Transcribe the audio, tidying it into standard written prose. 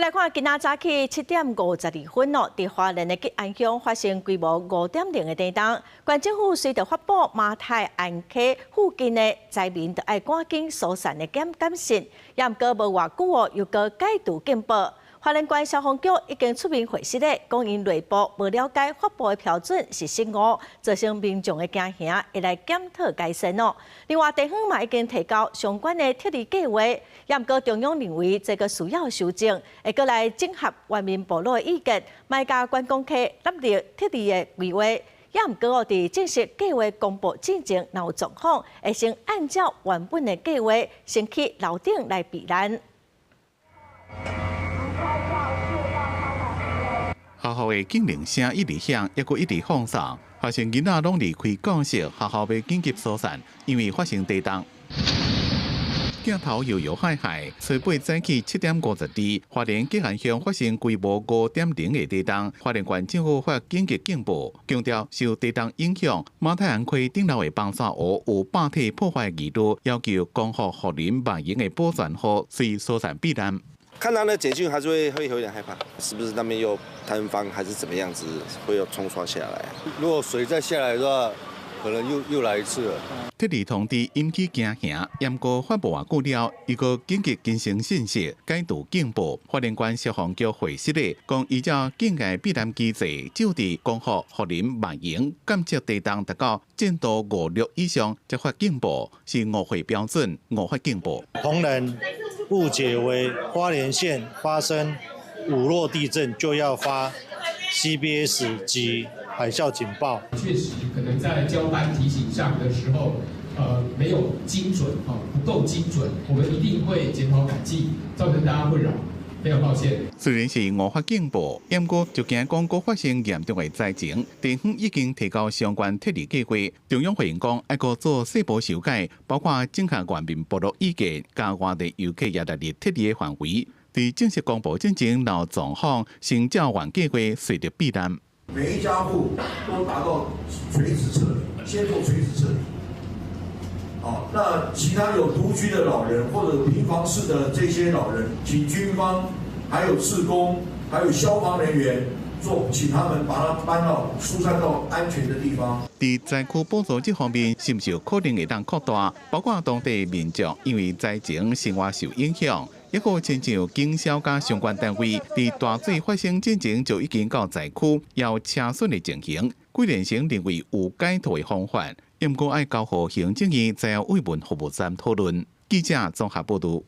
來看，今仔早起7點52分哦，佇花蓮的吉安鄉發生規模5.0的地動，縣政府隨著發布馬太鞍溪附近的災民著愛趕緊疏散的簡訊，也毋過無偌久哦，又閣解除警報。花蓮縣消防局已經出面回釋咧，講𪜶內部無了解發布的標準是失誤，造成民眾的驚嚇，會來檢討改善哦。另外，地方嘛已經提交相關的撤離計劃，也毋過中央認為這個需要修正，會閣來整合原民部落的意見，莫共觀光客納入撤離的規劃。也毋過哦，佇正式計劃公布進前，若有狀況，會先按照原本的計劃，先去樓頂來避難。學校的警鈴聲一直響，猶閣一直放送，學生囡仔攏離開教室，學校欲緊急疏散，因為發生地動。鏡頭搖搖晃晃，初八早起7點52，花蓮吉安鄉發生規模5.0的地動，花蓮縣政府發緊急警報，強調受地動影響，馬太鞍溪頂樓的崩沙湖有壩體破壞疑慮，要求光復、福林、萬榮的保全戶隨疏散避難。看到那簡訊還是會有點害怕，是不是那邊又坍方還是怎麼樣子，會有沖刷下來？如果水再下來的話，可能又來一次了。撤離通知引起驚嚇，毋過發無偌久了，又閣緊急更新信息，解除警報。花蓮縣消防局回釋咧，講依照警戒避難機制，就佇光復、福林、萬榮監測地動達到震度五六以上，才發警報，是誤會標準，誤發警報。同仁誤解為花蓮縣發生五弱地震就要發 CBS 級海嘯警報。確實可能在交班提醒上的時候，沒有精準，不夠精準，我們一定會檢討改進，造成大家困擾，非常抱歉。雖然是誤發警報，毋過就驚講閣發生嚴重的災情，地方已經提交相關撤離計劃。中央回應講，愛閣做細部修改，包括整合原民部落意見，佮外地遊客也納入撤離的範圍。佇正式公布進前，若有狀況，先照原計劃隨著避難。每一家戶都達到垂直撤離，先做垂直撤離。好，那其他有獨居的老人或者平房式的這些老人，請軍方、還有志工、還有消防人員做，請他們把他搬到疏散到安全的地方。佇災區補助這方面，是毋是有可能會當擴大？包括當地民眾因為災情生活受影響，抑閣親像警消佮相關單位，佇大水發生之前就已經到災區，有車損的情形。桂連成認為有解套的方法，毋過愛交予行政院災後慰問服務站討論。記者綜合報導。